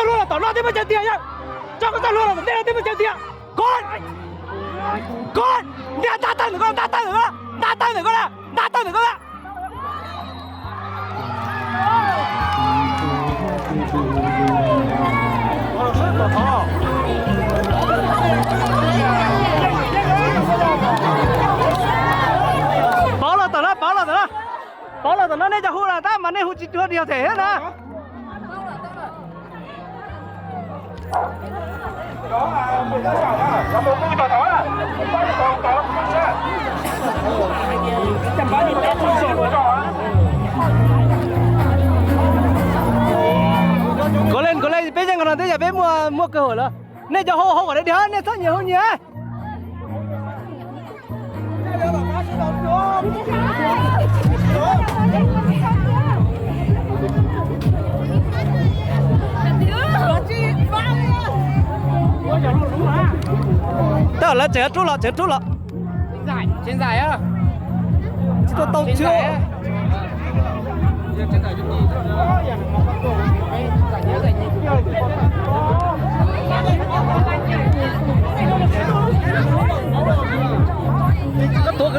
Txoj hlua los tom no twb muaj chaw tiag yog. Tso koj txoj hlua los tom ntej no twb muaj chaw tiag. Koj, koj, ntiaj ntab tawg ntawm koj, ntab tawg ntawm koj, ntab tawg ntawm koj na, ntab tawg ntawm koj na. Pauv los tom no, pauv los tom no. Pauv los tom no, nej cov hu los tab mas nej hu tsis tuag diag them thiab na. Kov li, kov li, peb yeej nkaus no thiab yog peb muaj, muaj kawg lawm. Nej cov hu hu kom diag diag, nej txhob nyias hu nyias. Tau, lawv tseem rub los, tseem rub los. Tsis tau tau tsis. Koj tuav,